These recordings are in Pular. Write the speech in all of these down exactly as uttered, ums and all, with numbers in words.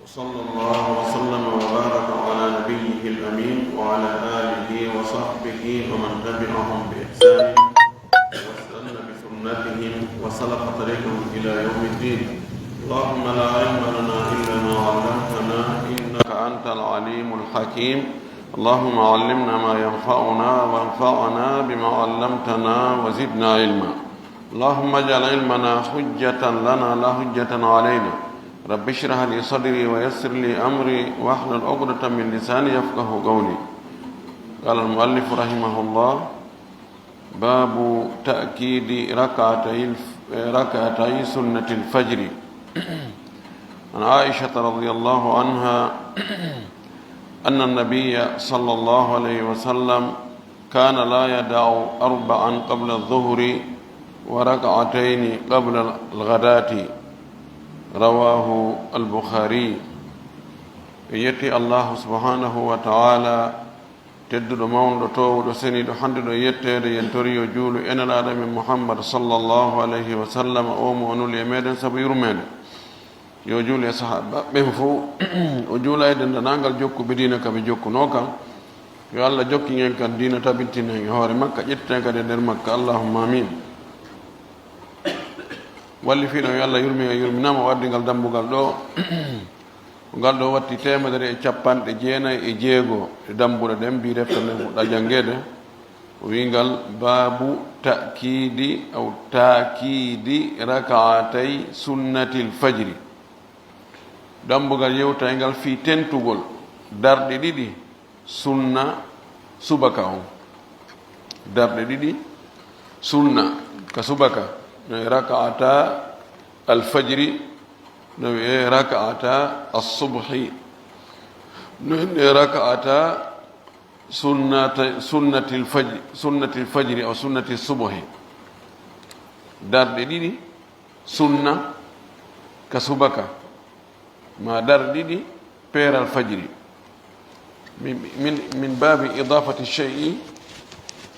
وصلى الله وسلم وبارك على نبيه الأمين وعلى آله وصحبه ومن تبعهم بإحسان واستن بسنتهم وسلك طريقهم إلى يوم الدين. اللهم لا علم لنا إلا ما علمتنا إنك أنت العليم الحكيم. اللهم علمنا ما ينفعنا وانفعنا بما علمتنا وزدنا علما. اللهم اجعل علمنا حجة لنا لا حجة علينا. رب اشرح لي صدري ويسر لي أمري واحلل عقدة من لساني يفقه قولي. قال المؤلف رحمه الله: باب تأكيد ركعتي الف-، ركعتي سنة الفجر. عن عائشة رضي الله عنها أن النبي صلى الله عليه وسلم كان لا يدع أربعا قبل الظهر وركعتين قبل الغداة. رواه البخاري. En yetti Allahu subhanahu wa ta'ala, tedduɗo, mawnuɗo, toowuɗo, seniiɗo, handuɗo e yetteede, yen tori yo juulu e Nelaaɗo men Muhammad sallallahu alayhi wa sallam, o mo o nuli e meɗen sabu yurmeende. Yo juulu e sahaaba ɓen fow, o juula e denndaangal jokkuɓe diina ka ɓe jokkunoo kan. Yo Alla jokkin en kan diina, tabintin en e hoore makka, ƴettita en kadi e nder makka. Allahumma amin. Wallifiiɗo, yo Alla yurmin en, yurminaa mo, o addi ngal dambugal ɗoo. Ko ngal ɗoo watti teemedere e capanɗe jeenay e jeego e dambuɗe ɗen, mbi deftere nden fuɗɗa janngeede. O wi'i ngal: baabu ta'kiidi aw taakiidi raka'atay sunnatil fajri. Dambugal yewtayngal fii tentugol darɗe ɗiɗi sunna subaka on. Darɗe ɗiɗi sunna ka subaka, no e raka'ata alfajri, no e raka'ata assubhi, no e raka'ata sunnata-, sunnatil fajri, sunnatil fajri aw sunnati subhi. Darɗe ɗiɗi sunna ka subaka, ma darɗe ɗiɗi peeral fajri. Min, min, min baabi idafati shay'i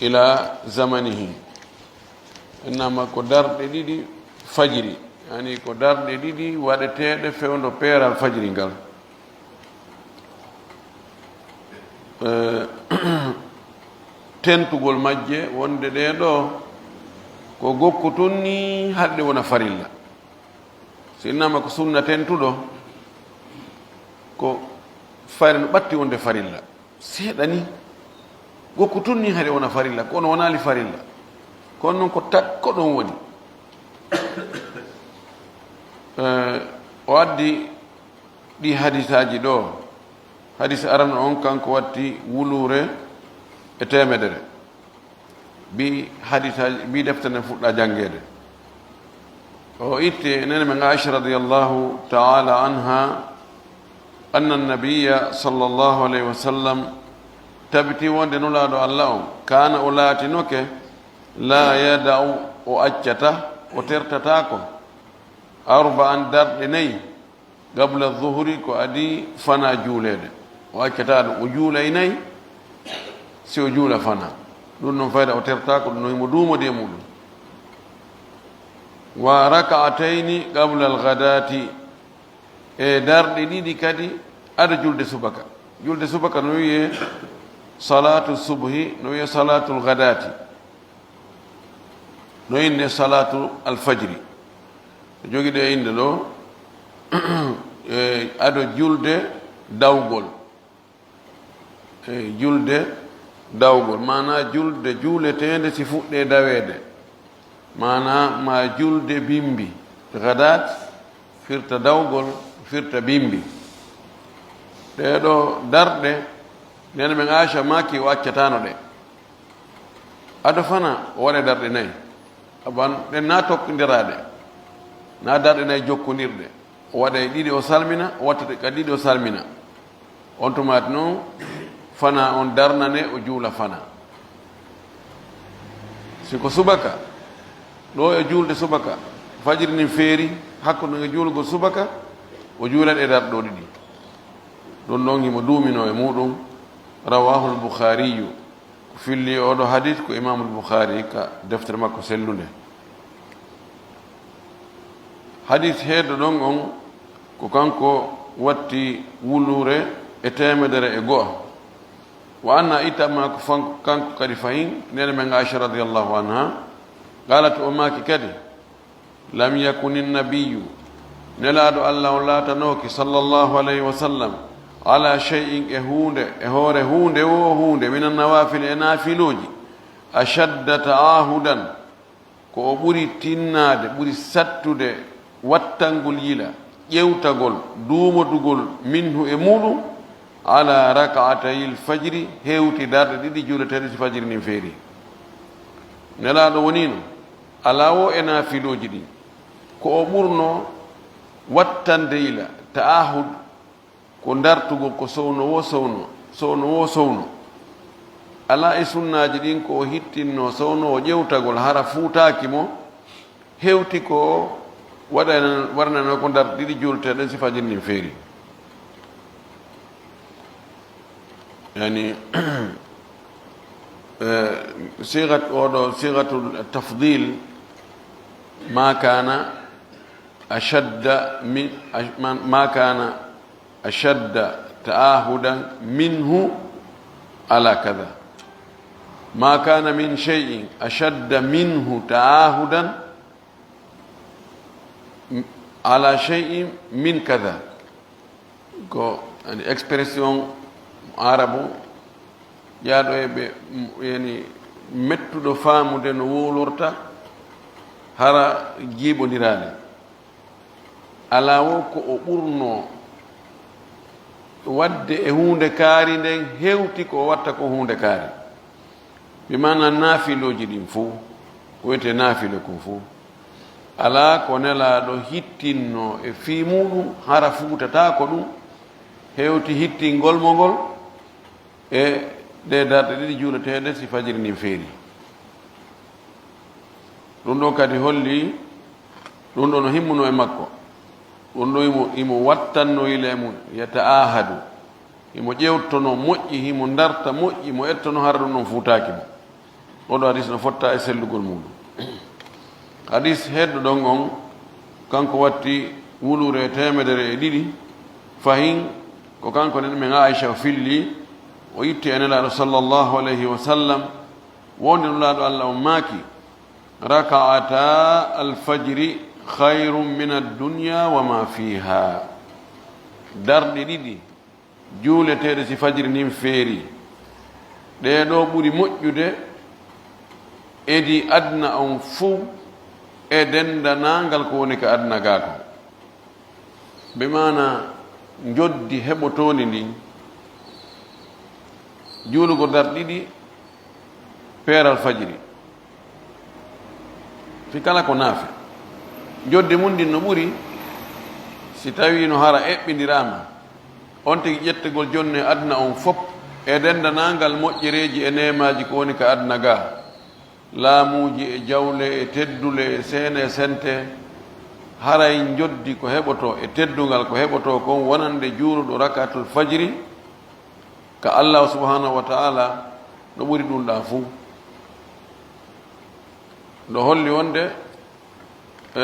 ila zamanihi. Innama ko darɗe ɗiɗi fajri, yani ko darɗe ɗiɗi waɗeteeɗe fewndo peeral fajri ngal. Eh, tentugol majje wonde ɗee ɗoo ko gokku tun ni haɗde wona farilla. Si innama ko sunna tentuɗo, ko fayre no ɓatti wonde farilla. Seeɗa ni, gokku tun ni haɗde wona farilla, kono wonaali farilla. Kono non ko takko ɗon woni. Eh, o addi ɗi hadisaaji ɗoo. Hadis arano on, kanko watti wuluure e teemedere. Bi hadisaaji, bi deftere nden fuɗɗa janngeede. O itti e nene men Aisha radiyallahu ta'ala anha, anna nabiyya sallallahu alayhi wa sallam, tabiti wonde Nulaaɗo Alla on, kaana, o laatinoke, la yada'u, o accata, o tertataako, arba'an, darɗe nay, qabla zuhri, ko adii fana juuleede. O accataa ɗum, o juulay nay, si o juula fana. Ɗum non fayda o tertaako, ɗum non himo duumodi e muɗum. Wa raka'atayni qabla al-ghadati, e darɗe ɗiɗi kadi ado julde subaka. Julde subaka no wi'ee salatu subhi, no wi'ee salatul ghadati. No innee salatu alfajri. Jogi ɗe innde ɗoo, e ado julde dawgol. E julde dawgol, maanaa julde juuleteende si fuɗɗee daweede. Maanaa ma julde bimbi. Ghadat firta dawgol, firta bimbi. Ɗee ɗoo darɗe, nene men Aisha maaki o accataano ɗe. Ado fana, o waɗay darɗe nay. Aban, ɗen na tokkindiraaɗe, na darɗe nay jokkondirɗe. O waɗay ɗiɗi, o salmina, o watta ka ɗiɗi, o salmina. On tumaati non, fana on darnane, o juula fana. Si ko subaka, ɗoo e juulde subaka, fajiri ndin feeri, hakkunde e juulugol subaka, o juulat e darɗe ɗiɗi. Ɗum ɗon himo duuminoo e muɗum. Rawahul Bukhariyu. Ko filli oo ɗoo hadis ko Imaamul Bukhari ka deftere makko sellunde. Hadis heedo ɗon on ko kanko watti wuluure e teemedere e go'a. Wa anna itamma ko fan-, kanko kadi fahin, nene men Aisha radiyallahu anha, qalat, o maaki kadi, lam yakuni nabiyyu, Nelaaɗo Allah on laatanooki, sallallahu alayhi wa sallam, ala shay'in, e huunde, e hoore huunde woo huunde, minan nawaafili, e naafilooji, ashadda ta'aahudan, ko o ɓuri tinnaade, ɓuri sattude wattangol yila, ƴewtagol, duumodugol, minhu, e muuɗum, ala rak'atayil fajri, hewti darɗe ɗiɗi juuleteeɗe si fajiri ndin feeri. Nelaaɗo woniino, alaa woo e naafilooji ɗin, ko o ɓurnoo wattande yila, ta'aahud, ko dartugol ko sowno woo sowno, sowno woo sowno. Alaa e sunnaaji ɗin ko o hittinnoo sowno o ƴewtagol, hara fuutaaki mo, hewti ko waɗana-, waɗananoo ko darɗe ɗiɗi juuleteeɗe ɗen si fajiri ndin feeri. Yani, eh, sigat, oɗo sigatul tafdil, ma kana ashadda min, ash-, ma, ma kana ashadda ta'ahudan minhu ala kada. Ma kana min shay'in ashadda minhu ta'ahudan ala shay'in min kada. Ko, yani, expression arabu jaaɗo e ɓe, yani, mettuɗo faamude no wowlorta, hara jiiɓondiraali. Alaa wo ko o ɓurnoo waɗde e huunde kaari nden hewti ko o watta ko huunde kaari. Bi maana naafilooji ɗin fow, ko wiyetee naafila kon fow, alaa ko Nelaaɗo hittinnoo e fii muuɗum, hara fuutataako ɗum, hewti hittingol mo ngol e ɗee darɗe ɗiɗi juuleteeɗe si fajiri ndin feeri. Ɗum ɗon kadi holli, ɗum ɗon no himmuno e makko. Ɗum ɗon himo, himo wattanno yila e mum, yata'ahadu. Himo ƴewtono moƴƴi, himo darta moƴƴi, mo ettono hara ɗum ɗon fuutaaki mo. Oɗo hadis no fotta e sellugol muuɗum. Hadis heddo ɗon on, kanko watti wuluure teemedere e ɗiɗi, fahin ko kanko nen men Aisha o filli, o itti e Nelaaɗo sallallahu alayhi wa sallam, wonde Nulaaɗo Allah on maaki, "Raka'ata alfajri khayrun min ad-dunya wa ma fiha." Darɗe ɗiɗi juuleteeɗe si fajiri ndin feeri, ɗee ɗoo ɓuri moƴƴude edii aduna on fuu e denndanangal ko woni ka aduna gaa kon. Bi maana njoddi heɓotoondi ndin, juulugol darɗe ɗiɗi peeral fajiri. Fii kala ko naafi. Njoddi mun ndin no ɓuri si tawii no hara eɓɓindiraama on tigi ƴettegol jonne aduna on fow e denndanangal moƴƴereeji e neemaaji ko woni ka aduna gaa. Laamuuji e jawle e teddule e seene e sente, haray njoddi ko heɓotoo e teddungal ko heɓotoo kon wonande juuluɗo rakaatul fajiri ka Allaahu subhaanahu wa ta'aala no ɓuri ɗun ɗaa fuu. No holli wonde, e,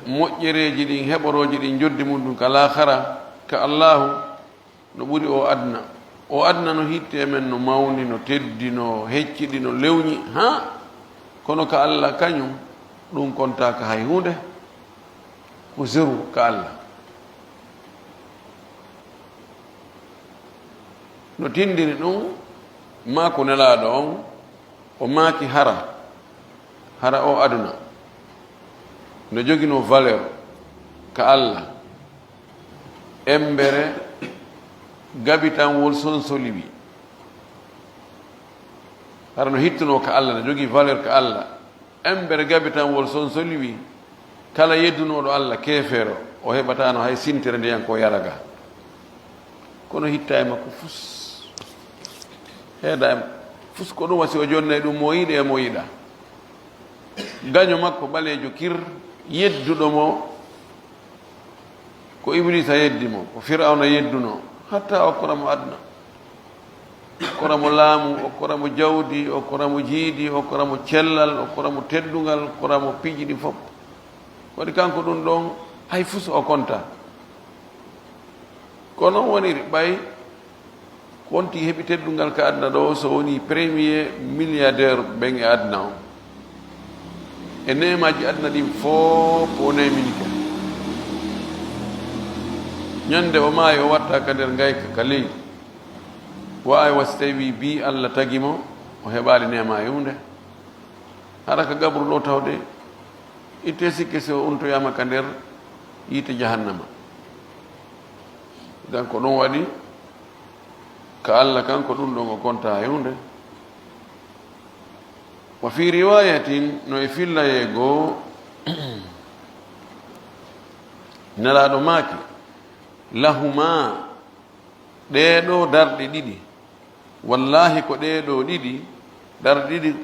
moƴƴereeji ɗin, heɓorooji ɗin, njoddi mun ɗun ka laakhara, ka Allaahu, no ɓuri oo aduna. Oo aduna no hitti e men, no mawni, no teddi, no hecciɗi, no lewñi, haa? Kono ka Alla kañun, ɗun kontaaka hay huunde. Ko zéro ka Alla. No tindini ɗun, maa ko Nelaaɗo on, o maaki hara, hara oo aduna no joginoo valeur ka Alla, embere gabitanwol sonsoliwi. Hara no hittunoo ka Alla, no jogii valeur ka Alla. Embere gabitanwol sonsoliwi, kala yeddunooɗo Alla keefeero, o heɓataano hay sintere ndiyan ko yara ga. Kono hitta e makko fus. Heeda e makko fus ko ɗum wasi o jonnay ɗum mo yiɗi e mo yiɗa. Gaño makko ɓaleejo kir, yedduɗo mo, ko Ibliisa yeddi mo, ko Fir'awna yeddunoo, hatta okkora mo aduna. Okkora mo laamu, okkora mo jawdi, okkora mo jiidi, okkora mo cellal, okkora mo teddungal, okkora mo piiji ɗi fof. Waɗi kanko ɗum ɗon, hay fus o konta. Ko non woniri, ɓay ko on tigi heɓi teddungal ka aduna ɗoo, so wonii premier milliardaire ɓen e aduna on. E neemaaji aduna ɗin fof, o neeminike. Ñande o maayi, o watta ka nder ngayka, ka leydi. Wa ay wa si tawi bii Alla tagi mo, o heɓaali neema e huunde. Hara ka gabru ɗoo tawde, itte sikke si o untoyaama ka nder yiite jahannama. Donc, ko ɗum waɗi, ka Alla kan, ko ɗum ɗon o kontaa e huunde. Wa fi riwayatin, no e fillayee goo, Nelaaɗo maaki, "Lahuma, ɗee ɗoo darɗe ɗiɗi, wallahi ko ɗee ɗoo ɗiɗi, darɗe ɗiɗi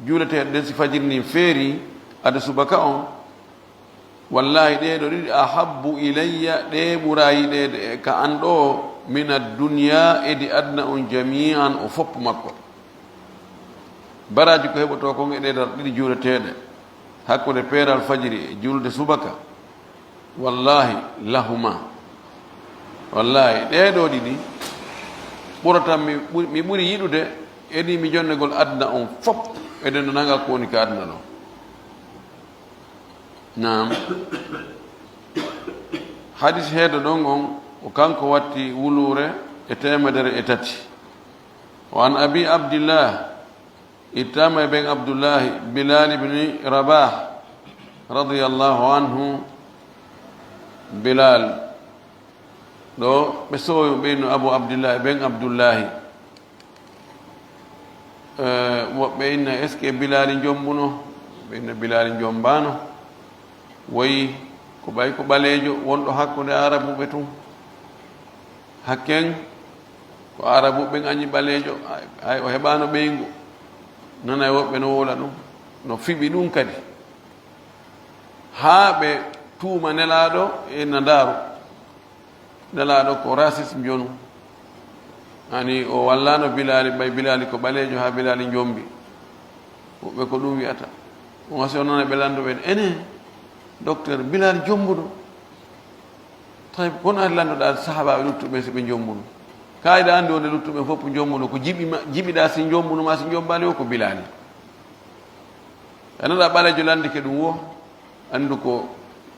juuleteeɗe ɗen, si fajiri ndin feerii, ado subaka on, wallahi ɗee ɗoo ɗiɗi, ahabbu ilayya, ɗee ɓuraa yiɗeede e ka an ɗoo, min ad-dunya, e di aduna on, jami'an, o fopp makko." Baraaji ko heɓotoo kon e ɗee darɗe ɗiɗi juuleteeɗe, hakkunde peeral fajiri e julde subaka, wallahi, lahuma, wallahi, ɗee ɗoo ɗiɗi ɓuratan mi, ɓuri, mi ɓuri yiɗude e ɗi mi jonnegol aduna on fof e denndonangal ko woni ka aduna ɗon. Naam. Hadis heedo ɗon on, o kanko watti wuluure e teemedere e tati. Wa an Abi Abdillah, ittama e ben Abdullahi, Bilal ibn Rabah, radiyallahu anhu, Bilal. Ɗo ɓe sowi ɓe no Abu Abdillah e ben Abdullahi. Eh, woɓɓe inna, "Est-ce que Bilali jombuno?" Ɓe inna, "Bilali jombano." Woyi ko ɓay ko ɓaleejo wonɗo hakkunde Arabuɓe tun. Hakken ko Arabuɓe ɓen añi ɓaleejo, ay, ay o heɓaano ɓeyngu. Nana e woɓɓe no wowla ɗum, no fiɓi ɗum kadi. Haa ɓe tuuma Nelaaɗo e na ndaaru. Nelaaɗo ko raciste njonu. Ani o wallaano Bilaali, ɓay Bilaali ko ɓaleejo haa Bilaali njombi. Woɓɓe ko ɗum wi'ata. On wasi o nana ɓe lanndo ɓen, "Enen, docteur, Bilaali jombuɗo." Tawi kono ari lanndoɗaa sahaabaaɓe luttuɓe ɓen si ɓe njombuno. Kaa hiɗa anndi wonde luttuɓe ɓen fof njombuno, ko jiɓi ma, jiɓiɗaa si njombuno maa si njombaali o ko Bilaali. Anndaa ɓaleejo lanndike ɗum wo, anndu ko,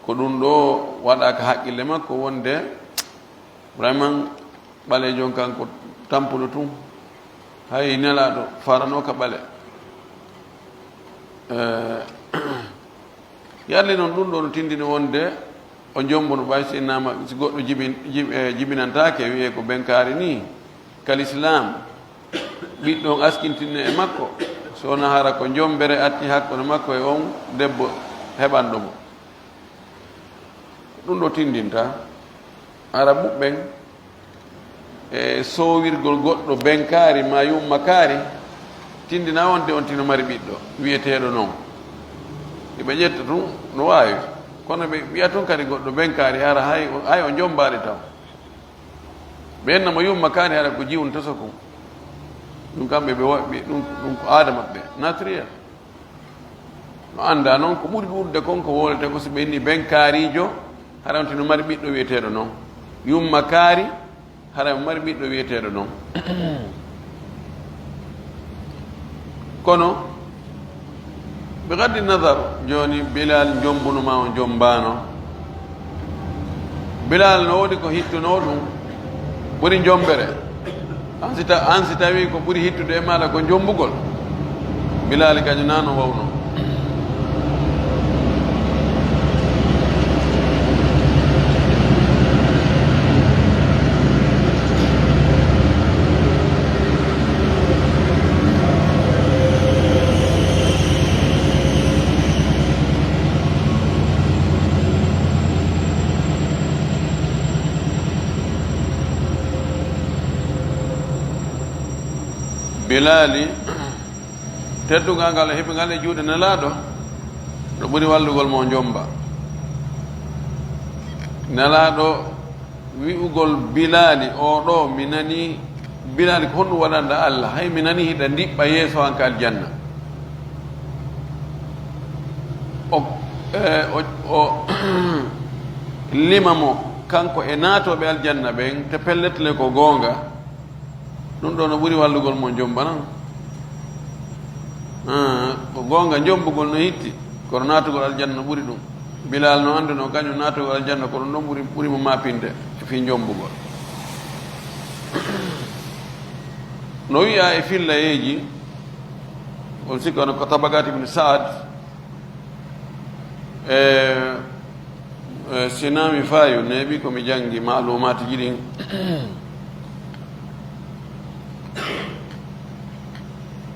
ko ɗum ɗo waɗaaka haqqille makko wonde vraiment ɓaleejo on kan ko tampuɗo tun. Hay Nelaaɗo farano ka ɓale. Eh, yarli noon ɗum ɗo no tindini wonde o jombuno ɓay si innama, si goɗɗo jibin-, jib-, eh, jibinantaake, wi'e ko benkaari ni, kal Islam, ɓiɗɗo on askintinne e makko, so wona hara ko jombere atti hakkunde makko e on debbo heɓanɗo mo. Ɗum ɗo tindinta, Arabuɓe ɓen, e soowirgol goɗɗo benkaari maa yumma kaari, tindina wonde on tino mari ɓiɗɗo, wi'eteeɗo non. Iɓe ƴetta tun, no waawi. Kono ɓe wi'a tun kadi goɗɗo benkaari, hara hay, hay o jombaali taw. Ɓe enna mo yumma kaari, hara ko jiwun toso kon. Ɗum kamɓe ɓe wa-, ɓe, ɗum, ɗum ko aada maɓɓe, naturel. No anndaa non, ko ɓuri ɗuuɗude kon ko wowlete ko si ɓe inni ben kaariijo, hara on tino mari ɓiɗɗo wi'eteeɗo non. Yumma kaari, hara on mari ɓiɗɗo wi'eteeɗo non. Kono, bi gaddi nazar, jooni Bilal jombuno maa o jombaano. Bilal no woodi ko hittunoo ɗum ɓuri jombere. An si ta-, an si tawii ko ɓuri hittude e maaɗa ko jombugol, Bilaali kañum naa no wawnoo. Bilaali, teddungal ngal o heɓi ngal e juuɗe Nelaaɗo, no ɓuri wallugol mo o jomba. Nelaaɗo wi'ugol Bilaali, "Oo ɗoo, mi nanii, Bilaali, ko honɗum waɗanɗaa Alla? Hay mi nanii hiɗa ndiɓɓa yeeso an ka aljanna." O, eh, o, o lima mo kanko e naatooɓe aljanna ɓen, te pellet le ko goonga, ɗun ɗoo no ɓuri wallugol mo jomba non. Ah, ko goonga, jombugol no hitti, kono naatugol aljanna no ɓuri ɗun. Bilal no anndunoo kañun naatugol aljanna, ko ɗun ɗon ɓuri, ɓuri mo maapinde e fii jombugol. No wi'aa e fillayeeji, on sikka no ko Tabaqaat Ibn Sa'ad, e, e, Sinami Fayu neeɓi ko mi janngi maalumaatiji ɗin.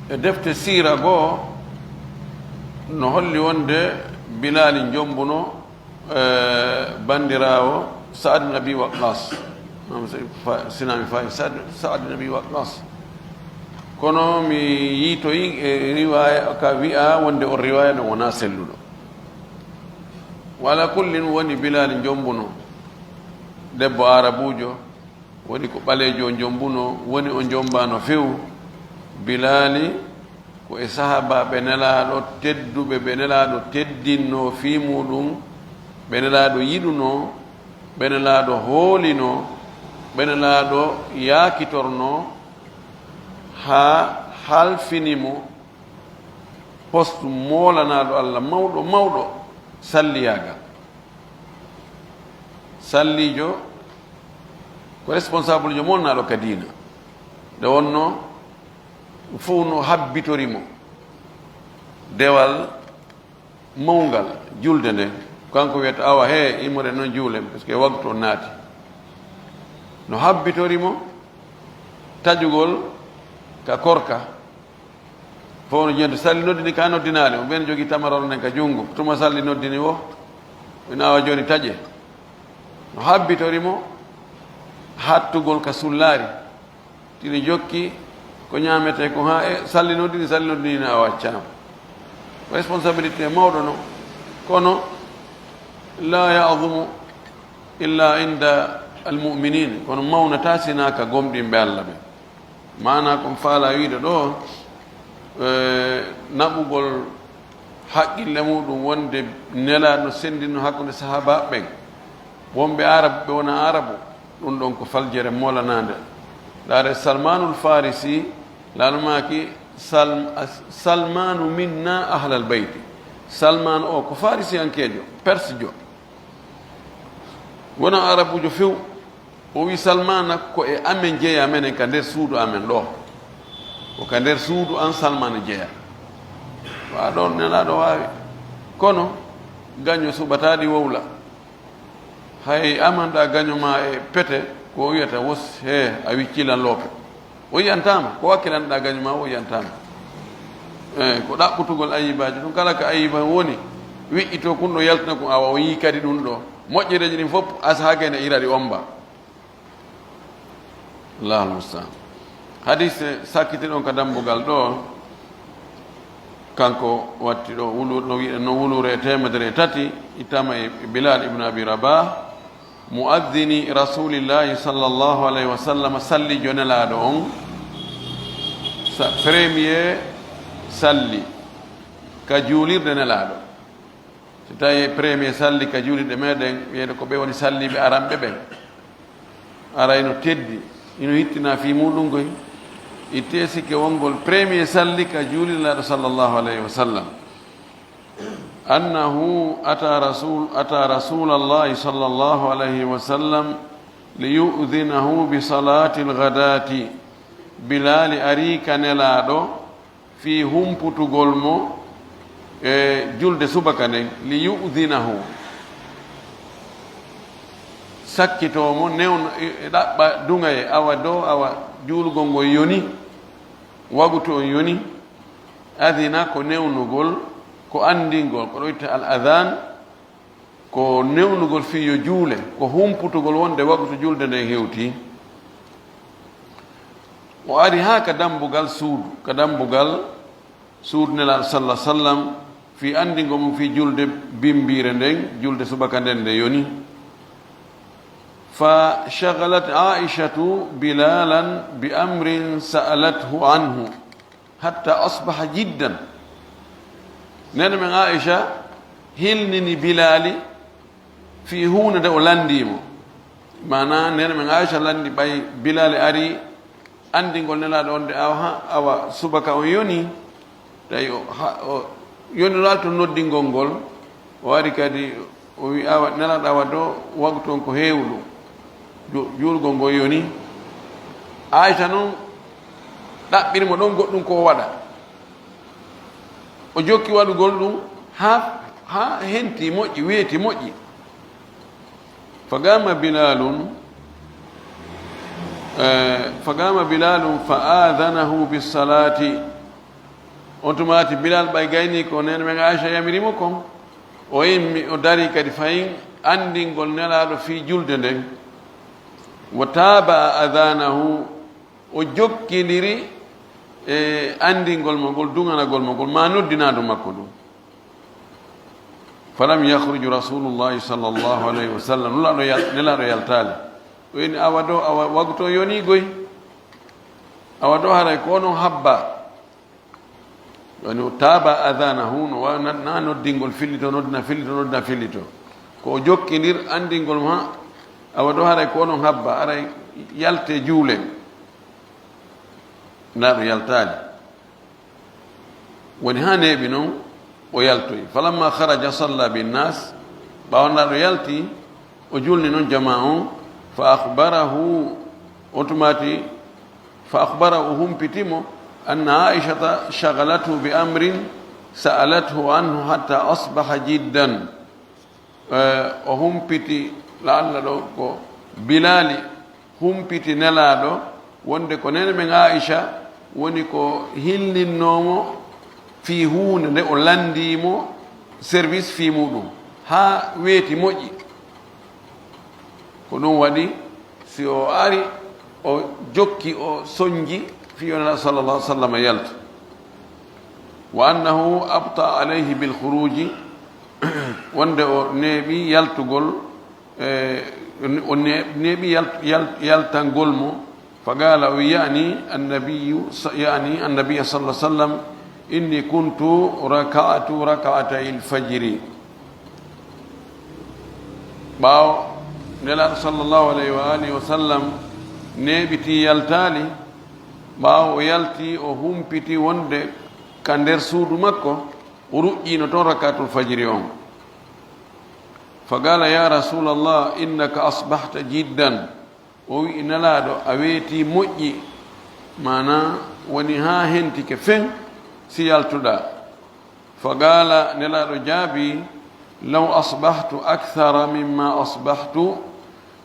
E defte siira goo, no holli wonde Bilaali jombuno, e, banndiraawo Sa'ad bin Abi Waqqas. Maam Sa-, Fa-, Sinami Fayu, Sa'ad, Sa'ad bin Abi Waqqas. Kono mi yiitoyi e riwaaya ka wi'aa wonde on riwaaya ɗon wonaa selluɗo. Wa ala kullin, woni Bilaali jombuno debbo Aarabuujo, woni ko ɓaleejo o jombunoo, woni o jombaano few. Bilaali ko e sahaabaaɓe Nelaaɗo tedduɓe, ɓe Nelaaɗo teddinnoo fii muuɗum, ɓe Nelaaɗo yiɗunoo, ɓe Nelaaɗo hoolinoo, ɓe Nelaaɗo yaakitornoo, haa halfini mo poste moolanaaɗo Alla mawɗo, mawɗo salliyaagal. Salliijo ko responsable jo molnaaɗo ka diina. Nde wonnoo, ɗum fof no habbitori mo dewal mawngal julde nden. Kanko wiyata, "Awa, he, immoɗen non juulen, parce que waktu on naati." No habbitori mo taƴugol ka korka. Fof no jeyanta, salli noddini ka noddinaali, mo ɓen jogii tamarol nden ka junngo. Tuma salli noddini wo, ina awa jooni taƴe. No habbitori mo hattugol ka sullaari. Tini jokki ko ñaametee ko haa e salli noddini, salli noddini ina awa accaama. Ko responsabilité mawɗo no, kono la ya'zumu illa inda al-mu'minin, kono mawnataa sinaa ka gomɗinɓe Alla ɓen. Maanaa kon faalaa wiide ɗoo, e, naɓugol haqqille muuɗum wonde Nelaaɗo no senndinno hakkunde sahaabaaɓe ɓen. Wonɓe Aarabu, ɓe wonaa Aarabu, ɗum ɗon ko faljere molanaande. Ndaare Salmaanul Faarisi, laalmaaki Sal-, Salmaanu minna ahlal bayti. Salmaan o ko Faarisiyankeejo, Persejo. Wonaa Aarabuujo few. O wi'i, "Salmaana ko e amen jeyaa, menen ka nder suudu amen ɗoo. Ko ka nder suudu an Salmaana jeyaa." Wa ɗon Nelaaɗo waawi. Kono gaño suɓataa ɗi wowla. Hay amanɗaa gaño maa e pete, ko o wi'ata, "Wos, hee, a wiccii lan loope." O yi'antaama. Ko wakkilanɗaa gaño maa, o yi'antaama. Eh, ko ɗaɓɓutugol ayibaaji ɗum. Kala ka ayiba woni, wi'ito kun ɗo yaltina kun, awa o yii kadi ɗum ɗo. Moƴƴereeji ɗin fof, asa hake ne ira ɗi omba. Allahul musta'an. Hadis sakkiti ɗon ka dambugal ɗo, kanko watti ɗo wulu-, no wi'e, no wuluure e teemedere e tati, ittama e Bilal ibn Abi Rabah, mu'adhdhini Rasulillahi sallallahu alayhi wa sallam, salli jo Nelaaɗo on, sa-, premier salli ka juulirde Nelaaɗo. Si tawii premier salli ka juulirɗe meɗen, wiyeede ko ɓe woni salliiɓe aranɓe ɓen. Aray no teddi, ino hittinaa fii muuɗum koy. Ittee sikke wongol premier salli ka juulirde Nelaaɗo sallallahu alayhi wa sallam. Annahu ata rasul, ata Rasulallahi sallallahu alayhi wa sallam li yu'dhinahu bi salatil ghadati. Bilaali arii ka Nelaaɗo fii humputugol mo e julde subaka nden, li yu'dhinahu, sakkitoo mo, newna, e, e ɗaɓɓa duŋayee, awa do, awa juulugol ngol yoni, wagutu on yoni, adhina ko newnugol, ko anndingol, ko ɗo wi'etee al adhan, ko newnugol fii yo juule, ko humputugol wonde wagutu julde nden hewtii. O ari haa ka dambugal suudu, ka dambugal suudu Nelaaɗo sallallahu alaihi wasallam, fii anndingol mo fii julde bimbiire nden, julde subaka nden nde yoni. Fa shaghalat Aishatu Bilalan bi amrin sa'alathu anhu. Hatta asbaha jiddan. Neene men Aisha hilnini Bilaali fii huunde nde o lanndii mo. Maanaa, neene men Aisha lanndi ɓay Bilaali ari anndingol Nelaaɗo on de awa, ha, awa subaka on yoni, tawi o, ha, o yoni laalto noddingol ngol, o ari kadi o wi awa Nelaaɗo awa do wagtu on ko heewɗo, ju-, juulgol ngol yoni. Aisha non ɗaɓɓiri mo ɗon goɗɗum ko o waɗa. O jokki waɗugol ɗum haa, haa henti moƴƴi, weeti moƴƴi. فقام بلال، eh, فقام بلال فآذنه بالصلاة. On tuma ti Bilal ɓay gayni ko neene men Aisha yamiri mo kon, o immi, o dari kadi fayin anndingol Nelaaɗo fii julde nden. وتابع أذانه، o jokkindiri e anndingol mo ngol, duŋanagol mo ngol, maa noddinaandu makko ndun. فلم يخرج رسول الله صلى الله عليه وسلم، Nelaaɗo yal-, Nelaaɗo yaltaali. O inni, awa do, awa wagtu on yonii goy. Awa do haray ko onon habba. Woni o taaba adanahu, no wa-, na, na noddingol fillito, noddina fillito, noddina fillito. Ko o jokkindir anndingol ma, awa do haray ko onon habba, aray yalte juulen. Nelaaɗo yaltaali. Woni haa neeɓi non, o yaltoyi. فلما خرج صلى بالناس، ɓaawo Nelaaɗo yalti, o julni non jamaa on, فأخبره، on tuma ti, فأخبره، o humpiti mo, أن عائشة شغلته بأمر سألته عنه حتى أصبح جدا. Eh, o humpiti, la'alla ɗo ko Bilaali humpiti Nelaaɗo, wonde ko neene men Aisha woni ko hilninnoo mo fii huunde nde o lanndii mo service fii muuɗum, haa weeti moƴƴi. Ko ɗum waɗi, si o ari, o jokki, o sonji fii yo Nelaaɗo sallallahu alaihi wasallam yalta. وأنه أبطأ عليه بالخروج، wonde o neeɓi yaltugol, eh, o ne-, neeɓi yal-, yal-, yaltangol mo. فقال، يعني النبي ص-، يعني النبي صلى الله عليه وسلم، إني كنت ركعت ركعتي الفجر. Ɓaawo Nelaaɗo sallallahu alayhi wa alihi wa sallam neeɓitii yaltaali, ɓaawo o yalti, o humpiti wonde ka nder suudu makko, o ruƴƴiino ton rakaatul fajiri on. فقال، يا رسول الله، إنك أصبحت جدا. O wi'i, Nelaaɗo, a weetii moƴƴi, maanaa woni haa hentike fen si yaltuɗaa. فقال، Nelaaɗo jaabii, لو أصبحت أكثر مما أصبحت،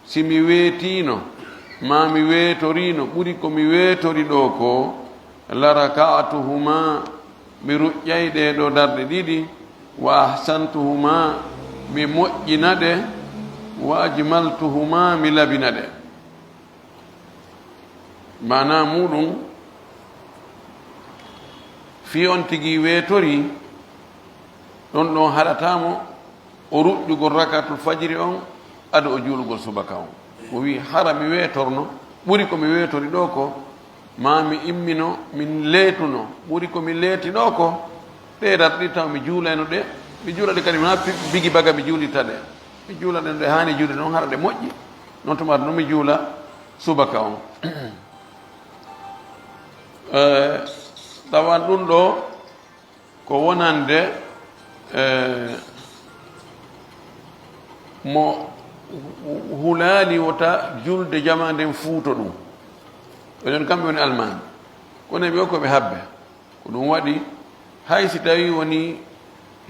si mi weetiino, maa mi weetoriino ɓuri ko mi weetori ɗoo ko, لركعتهما، mi ruƴƴay ɗee ɗoo darɗe ɗiɗi, وأحسنتهما، mi moƴƴina ɗe, وأجملتهما، mi labina ɗe. Maanaa muuɗum, fii on tigi weetorii, ɗon ɗon haɗataa mo o ruƴƴugol rakaatul fajiri on ado o juulugol subaka on. O wi'i, hara mi weetorno, ɓuri ko mi weetori ɗoo ko, maa mi immino, min leetuno, ɓuri ko mi leeti ɗoo ko, ɗee darɗe ɗiɗi taw mi juulayno ɗe, mi juula ɗe kadi, mi pi-, bigi baga mi juulita ɗe. Mi juula ɗe no ɗe haani juulde non, hara ɗe moƴƴi. Non tuma non mi juula subaka on. Eh, tawan ɗum ɗoo, ko wonande, eh, mo hu-, hulaali wota julde jamaa nden fuuto ɗum. Ɓe ɗon kamɓe woni almaami. Kono e ɓe ko ɓe habbe. Ko ɗum waɗi, hay si tawii woni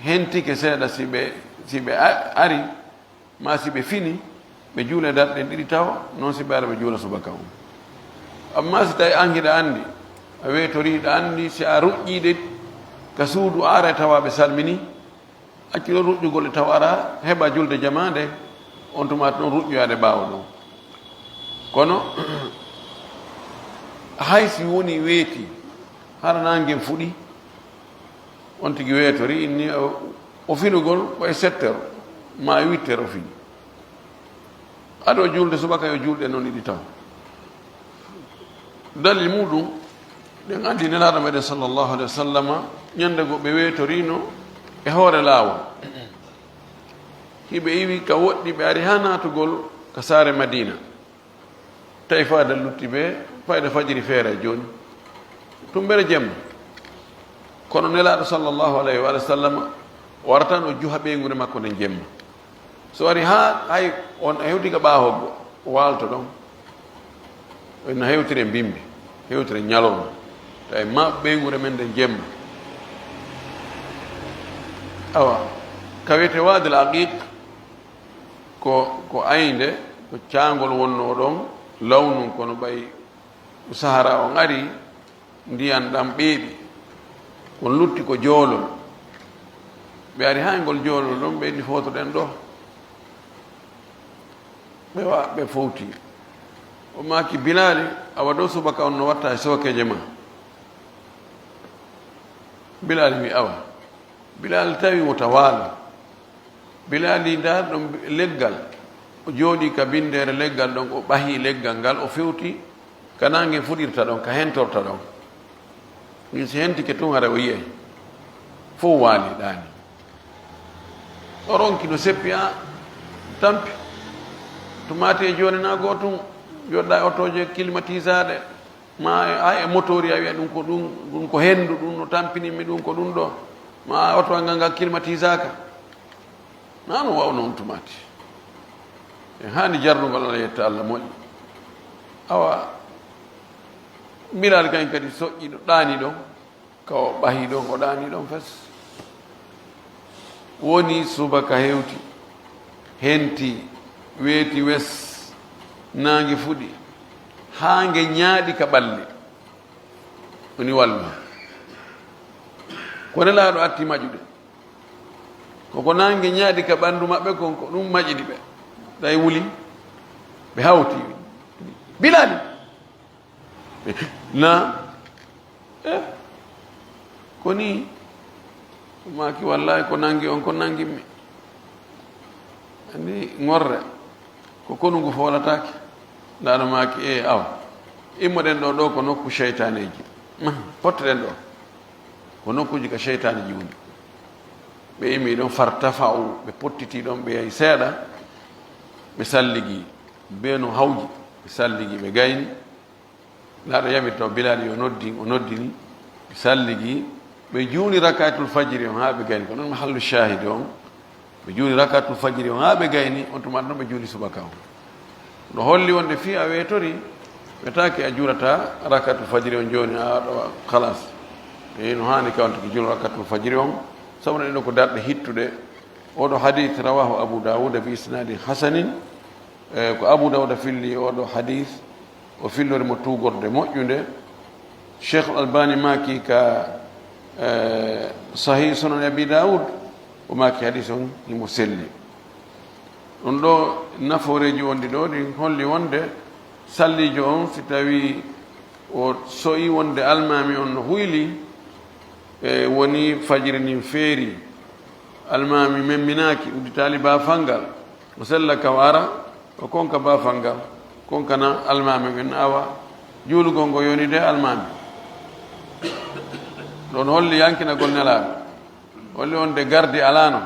hentike seeɗa, si ɓe, si ɓe a-, ari, maa si ɓe fini, ɓe juula darɗe ɗen ɗiɗi tawa, non si ɓe ara ɓe juula subaka on. Ammaa si tawii an hiɗa anndi, a weetorii, hiɗa anndi si a ruƴƴii ɗe ka suudu, a aray tawa ɓe salmini, accu ɗon ruƴƴugol ɗe tawa ara heɓa julde jamaa nde, on tuma ɗon ruƴƴoyaade ɓaawo ɗon. Kono hay si woni weeti, hara naange fuɗi, on tigi weetori, inni o, o finugol ko e sept heures maa e huit heures o fini. Ado julde subaka yo julɗe non ɗiɗi taw. Dalil muɗum, ɗen anndi Nelaaɗo meɗen sallallahu alaihi wa sallama, ñande go ɓe weetorino e hoore laawol. Hiɓe iwi ka woɗɗi, ɓe ari haa naatugol ka saare Madiina. Tawi fayda lutti ɓe, fayda fajiri feere jooni. Tummbere jemma. Kono Nelaaɗo sallallahu alayhi wa sallam waratan o juha ɓeynguure makko nden jemma. So ari haa hay on hewti ka ɓaawo waalto ɗon, on no hewtire mbimbi, hewtire ñalawma. Tawi ma ɓeynguure men nden jemma. Awa, ka wiyetee Waadil Aqiiq, ko, ko aynde, ko caangol wonnoo ɗon, lawnun kono ɓay Sahara on ari, ndiyan ɗan ɓeeɓi, kon lutti ko joolol. Ɓe ari haa e ngol joolol ɗon, ɓe inni, "Footoɗen ɗoo." Ɓe wa-, ɓe fowti. O maaki Bilaali, "Awa ɗoo subaka on no watta e sookeeje maa?" Bilaali wi, "Awa." Bilaali tawi wota waalo. Bilaali, ndaa ɗon leggal. O jooɗii ka binndeere leggal ɗon, o ɓahi leggal ngal, o fewti ka naange fuɗirta ɗon, ka hentorta ɗon. Min si hentike tun, hara o yi'ay. Fow waali, ɗaani. O ronki no seppi, a tampi. Tumaati e jooni na goo tun, joɗɗa e otooje kilimatisaaɗe. Ma e, ay, e motoori, a wi'a ɗun ko ɗun, ɗun ko henndu, ɗun no tampini mi, ɗun ko ɗun ɗoo. Ma oto an ngal, ngal klimatisaaka. Na no wa'uno on tumaati. En haani jarnugol Alla, yetta Alla moƴƴi. Awa, Bilaali kañun kadi soƴƴi ɗo, ɗaani ɗon. Ka o ɓahi ɗon, o ɗaani ɗon fes. Woni subaka hewti, henti, weeti wes, naange fuɗi, haa nge ñaaɗi ka ɓalli. Woni wallu. Ko Nelaaɗo atti maƴude. Ko ko naange ñaaɗi ka ɓanndu maɓɓe kon, ko ɗun maƴini ɓe. Ɗay wuli, ɓe hawti. Bilaali! Na, eh, ko nii? O maaki, "Wallaahi, ko nangi on, ko nangi mi." Anndi ŋorre, ko konu ngu foolataake. Ndaa no maaki, "Eh, awa. Immoɗen ɗoo, ɗoo ko nokku seytaaneeji. Pottoɗen ɗoo. Ko nokkuuji ka seytaaneeji woni." Ɓe immi ɗon, fartafa'u, ɓe pottiti ɗon, ɓe yahi seeɗa, ɓe salligi. Ɓe no hawji, ɓe salligi, ɓe gayni. Nelaaɗo yamiri taw Bilaali yo noddin, o noddini, ɓe salligi, ɓe juuli rakaatul fajiri on haa ɓe gayni. Ko ɗon mahallu shaahidi on, ɓe juuli rakaatul fajiri on haa ɓe gayni, on tuma ɗon ɓe juuli subaka on. No holli wonde fii a weetori, wetaaki a juulataa rakaatul fajiri on jooni, a ɗo, khalas. E no haani ka on tigi juula rakaatul fajiri on, sabu no ɗen ɗo ko darɗe hittuɗe. Oo ɗoo hadiis rawaahu Abu Daawuda bi isnaadin hasanin. E, ko Abu Dawuda filli oo ɗoo hadiis, o fillori mo tuugorde moƴƴunde. Sheikh Albani maaki ka, e, Sahih Sunan Abi Dawud, o maaki hadiis on himo selli. Ɗun ɗoo nafooreeji wondi ɗoo ɗin holli wonde salliijo on, si tawii o so'ii wonde almaami on no huylii, e, woni fajiri ndin feerii, almaami memminaaki, udditaali baafal ngal, o sella ka o ara, o konka baafal ngal, konkana almaami on, awa, juulugol ngol yonii e almaami. Ɗon holli yankinagol Nelaaɗo, holli wonde gardi alaano.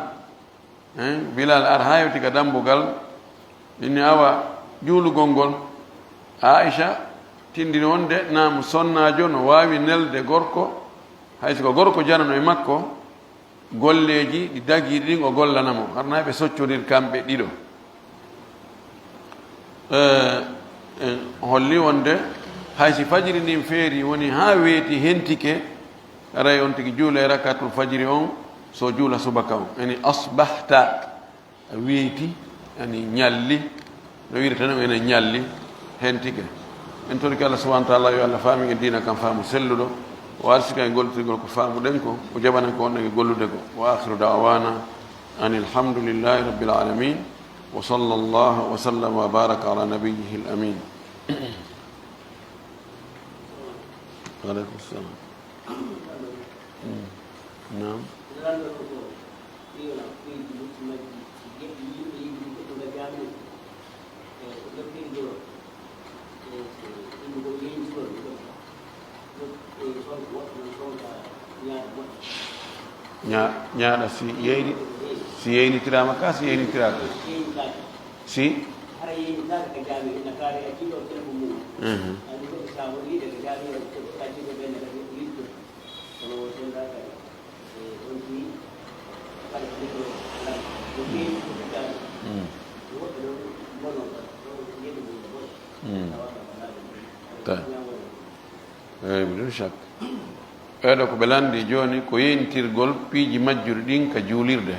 Hein, Bilal ar haa hewti ka dambugal, inni, awa, juulugol ngol. Aisha tindini wonde naamu sonnaajo no waawi nelde gorko, hay si ko gorko janano e makko, golleeji ɗi dagiiɗi ɗin o gollana mo, harnaa ɓe soccondir kamɓe ɗiɗo. Eh, en holli wonde hay si fajiri ndin feeri woni haa weeti hentike, aray on tigi juula e rakatul fajiri on, so juula subaka on. Yani asbahta, a weeti, yani ñalli, no wi'irta non ene ñalli, hentike. En torike Allah subhanahu wa ta'ala, yo Allah faamin en diina kan faamu selluɗo, o arsika e gollitirgol ko faamuɗen ko, o jaɓanen ko wonɗen e gollude ko. Wa akhiru da'wana anil hamdulillahi rabbil alamin. Wa sallallahu wa sallam wa baraka ala nabiyyihil amin. Wa alaikum salam. Mm. Naam. Ña-, ñaaɗa si yeyni-, si yeynitiraama ka, si yeynitiraaka? Si? Hara yeyintaaka ka jaami, ina kaari acciiɗo on telefon mum. Mhm. Ani goɗɗo, so a holliiɓe ka jaami on, ko ka acciiɗo ɓen ne kadi yidde. Kono won senndaa kadi. E on fii, kala ko neɗɗo lan, ko feewi ko ka jaami. Mm. Woɓɓe ɗon mbonoo ka, ɗon ko ngeɗu mum no boni. Mm. Tawa ka balaade mum. Ta. Ñaawol. Eey, bidun shak. Ɓeeɗo ko ɓe lanndii jooni ko yeynitirgol piiji majjuɗi ɗin ka juulirde.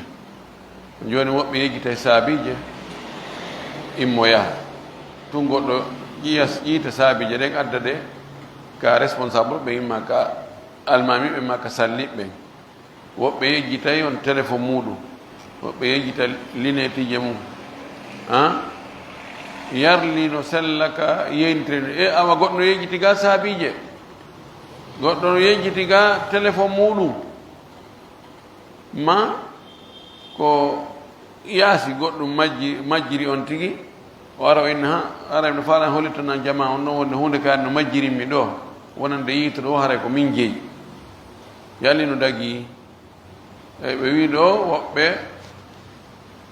Jooni woɓɓe yejjitay saabiije, immo yaha. Tun goɗɗo ƴiya, ƴiita saabiije ɗen, adda ɗe ka responsable ɓen, imma ka almaami ɓen, imma ka salliɓe ɓen. Woɓɓe yejjitay on telefon muuɗum, woɓɓe yejjita lineetiije mum. Ah? Yarli no sella ka yeynitirde. E awa goɗɗo no yejjiti ga saabiije, goɗɗo no yejjiti ga telefon muuɗum. Ma ko yaasi goɗɗum majji-, majjiri on tigi, o ara o inna, "Ha, ara mi no faalaa hollitanan jamaa on non wonde huunde kaari no majjirimmi ɗoo, wonande yiituɗo o haray ko min jeyi." Yalli no dagii? E ɓe wi'i ɗoo woɓɓe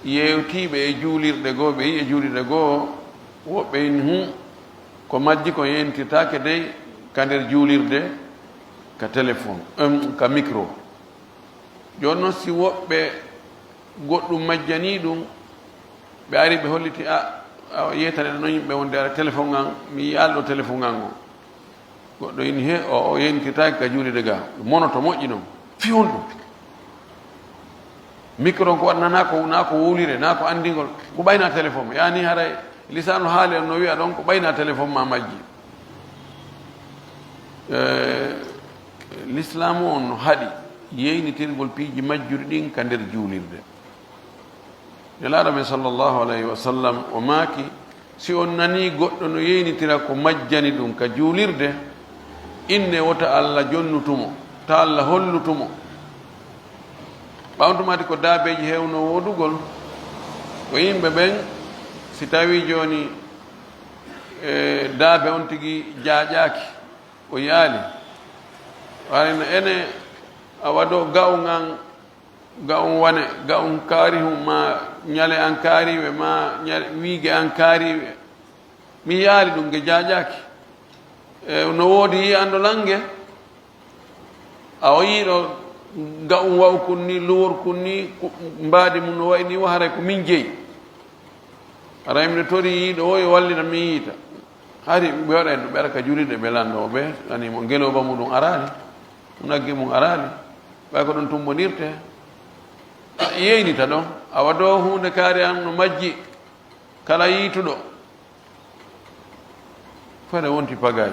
yeewtiiɓe e juulirɗe goo, ɓe yi'i e juulirɗe goo, woɓɓe inni, "Hum, ko majji kon yeynitirtaake dey ka nder juulirde, ka telefon, em, ka mikro." Jooni non, si woɓɓe goɗɗum majjanii ɗum, ɓe ari ɓe holliti, "A, a yeetane ɗo non yimɓe wonde ara telefon an, mi yi'aali ɗo telefon an on." Goɗɗo inni, "He, o, o yeynitirtaake ka juulirde ga." Ɗum monoto moƴƴi non. Fii honɗum? Mikro on ko waɗa, naa ko, naa ko wowlire, naa ko anndingol, ko ɓayna telefon. Yaani haray lisaanu haali on no wi'a ɗon, ko ɓayna telefon ma majji. Eh, Lislaamu on no haɗi yeynitirgol piiji majjuɗi ɗin ka nder juulirde. Nelaaɗo men sallallahu alayhi wa sallam, o maaki, "Si on nanii goɗɗo no yeynitira ko majjani ɗum ka juulirde, inne wota Alla jonnutu mo, ta Alla hollutu mo." Ɓawtumaati ko daabeeji heewno woodugol, ko yimɓe ɓen, si tawii jooni, e, daabe on tigi jaaƴaaki, o yaali. Wayno ene a waɗo ga'un an, ga'un wane, ga'un kaarihun, ma ñale an kaariiwe, ma ñale, wiige an kaariiwe. Mi yaali ɗum, nge jaaƴaaki. E, no woodi yi'anɗo lan nge? A o yi'uɗo ga'un wa'ukun ni, luworkun ni, ku-, mbaadi mun no wa'i ni, wo haray ko min jeyi. Haray miɗo torii yi'uɗo wo yo wallita min yi'ita. Hari ɓe waɗay no ɓe ara ka juulirde ɓe lanndoo ɓe, ani mo ngelooba muɗum araali, mo nagge mum araali, ɓay ko ɗon tummbondirtee. A yeynita ɗon, awa ɗoo huunde kaari an no majji, kala yiituɗo. Fere wonti pagaye.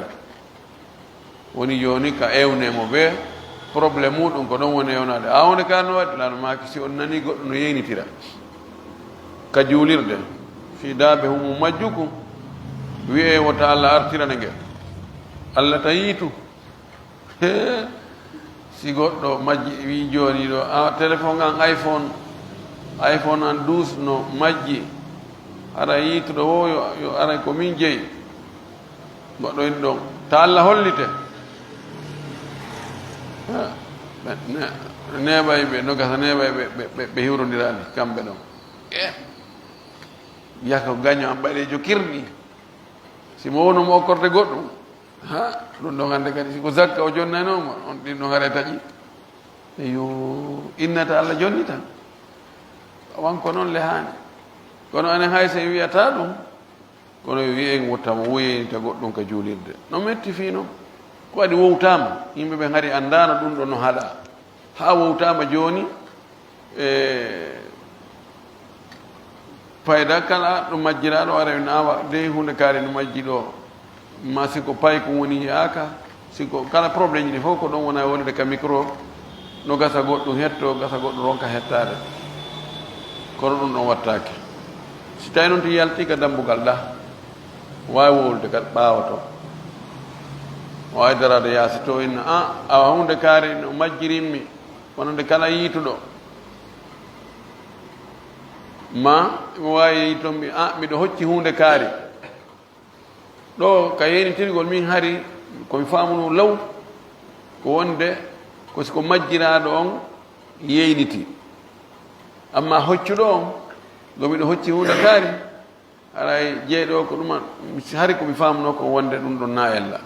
Woni jooni ka ewnee mo ɓe, problème muɗum ko ɗon woni ewnaade. A woni ka no waɗi, Laano maaki, si on nanii goɗɗo no yeynitira ka juulirde, fii daabe humu majjuku, wi'ee wota Alla artirane nge. Alla ta yiitu. Hee, si goɗɗo majji, wi'i jooni ɗo, "A, telefon an iPhone, iPhone an douze no majji, hara yiituɗo wo yo, yo aray ko min jeyi." Goɗɗo inni ɗon, "Ta Alla hollite." Ha, ɓe ne-, neeɓay ɓe, no gasa neeɓay ɓe, ɓe, ɓe, ɓe hiwrondiraali kamɓe ɗon. Eh, wi'a ko gaño an ɓaleejo kirɗi. Si mo wono mo okkorte goɗɗum. Ha, ɗum ɗon hannde kadi, si ko zakka o jonnaynooma, on ɗin ɗon haray taƴi. Eyo, innata Alla jonni tan. Wan ko non le haani. Kono anen hay so en wi'ata ɗum, kono yo wi'en wota mo woyeynita goɗɗum ka juulirde. No metti fii non. Ko waɗi wowtaama, yimɓe ɓen hari anndaano ɗum ɗo no haɗaa. Haa wowtaama jooni, e fayda kala ɗo majjiraaɗo ara en awa dey huunde kaari no majji ɗo. Ma si ko payko woni yi'aaka, si ko kala problème ji ɗi fof ko ɗon wona wonde ka micro, no gasa goɗɗum hetto, gasa goɗɗum ronka hettaade. Kono ɗum ɗon wattaake. Si tawi noon to yalti ka dambugal ɗa, waawi wowlude kadi ɓaawo to. O waawi daraade yaasi to inna, "Ah, awa huunde kaari no majjirimmi, wonande kala yiituɗo." Ma, mo waawi yehi toon mbi, "Ah, miɗo hocci huunde kaari." Ɗo ka yeynitirgol min hari, ko mi faamuno law, ko wonde, ko si ko majjiraaɗo on yeyniti. Amma hoccuɗo on, ngo miɗo hocci huunde kaari, Haray jeyɗo ko ɗuma, hari ko mi faamuno ko wonde ɗum ɗon na ella.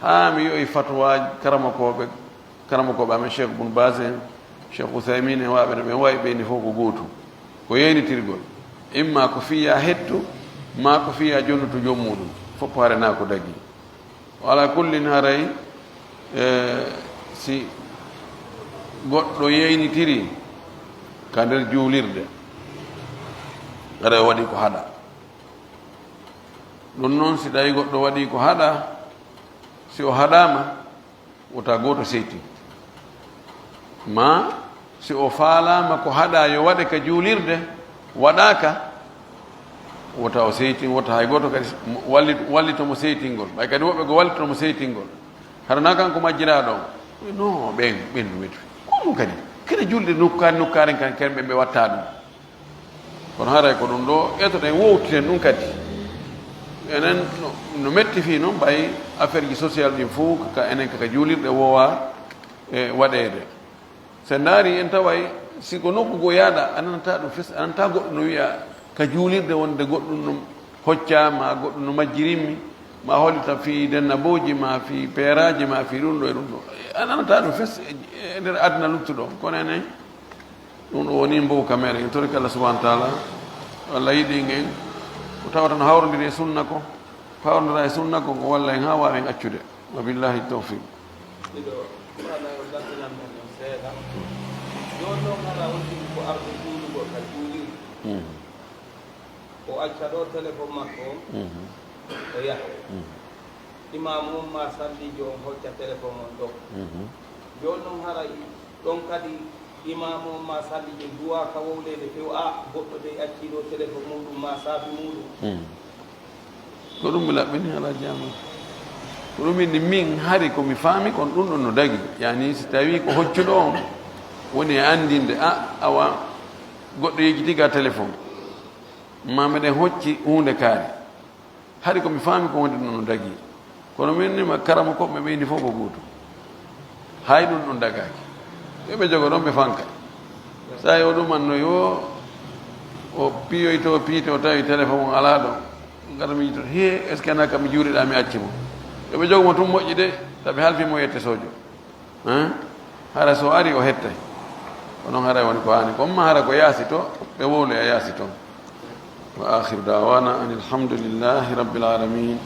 Haa mi yo'i fatwa karamokooɓe, karamokooɓe amen Cheikh Bun Baz en, Cheikh Uthaymin en, waɓe no ɓen wawi ɓe ni fof ko gootum. Ko yeynitirgol. Imma ko fiya hettu, ma ko fiya jonnutu joom muɗum. Fof hare na ko dagi. Wa ala kullin haray, e, si goɗɗo yeynitiri ka nder juulirde, haray o waɗi ko haɗa. Ɗum noon, si tawi goɗɗo waɗi ko haɗa, si o haɗama, wota gooto seytin. Ma si o faalama ko haɗa yo waɗe ka juulirde, waɗaka, wota o seytin, wota hay gooto kadi wallit-, wallito mo seytingol. Ɓay kadi woɓɓe go wallito mo seytingol. Hara na kanko majjiraaɗo on. No, ɓen, ɓen no wetu. Ko ɗum kadi. Kene julde nukkaare, nukkaare kan, kan ɓe, ɓe watta ɗum. Kono haray ko ɗum ɗo etoɗen, wowtiten ɗum kadi. Enen no, no metti fii non, ɓay affaire ji social ɗin fof, ka enen kaka juulirɗe wowa e waɗeede. So en ndaari, en taway, si ko nokku goo yaaɗa, a nanata ɗum fes, a nanata goɗɗo no wi'a ka juulirde wonde goɗɗum no hoccaa, ma goɗɗum no majjirimmi, ma hollita fii dennabooji, ma fii peeraaji, ma fii ɗum ɗo e ɗum ɗo. A nanata ɗum fes e, e nder aduna luttuɗo. Kono enen, ɗum ɗo woni mbow ka meɗen. En torike Allah subhanahu wa taala, Allah yiɗi en, ko tawata no hawrondiri e sunna ko, ko hawrondira e sunna ko, ko walla en haa waawen accude. Wa billahi tawfiq. Miɗo faala yo dartinanmen ɗum seeɗa. Jooni noon hara on tigi ko arɗo juulugol ka juulirde. Mhm. O acca ɗo telefon makko on, mhm, o yaha. Mhm. Imaamu on maa salliijo on hocca telefon on ɗon. Mhm. Jooni noon haray ɗon kadi imaamu on maa salliijo duwaa ka wowleede few, a, goɗɗo dey accii ɗo telefon muuɗum maa saafi muuɗum. Mhm. Ko ɗum mi laɓɓini alaa jaama. Ko ɗum inni min hari ko mi faami kon ɗum ɗon no dagi. Yani si tawii ko hoccuɗo on woni e anndinde, a, awa goɗɗo yejjiti ga telefon. Ma meɗen hocci huunde kaari. Hari ko mi faami ko wonde ɗum no dagi. Kono min ni ma karama ko ɓe ɓeydi fof ko gootum. Hay ɗum ɗum dagaaki. Yo ɓe jogo ɗon ɓe fanka. Sa o ɗumanno yo o piyoyto, o piito, o tawi téléphone on alaa ɗon. Ngara mi yito, he, est-ce que na kam mi juuriɗaa mi acci mo? Yo ɓe jogo mo tun moƴƴi de, tawi halfi mo yette sojo. Hein? Hara so ari o hettay. Ko non hara woni ko haani. Ko umma hara ko yaasi to, ɓe wowloya yaasi ton. Wa akhiru da'wana anil hamdulillahi rabbil alamin.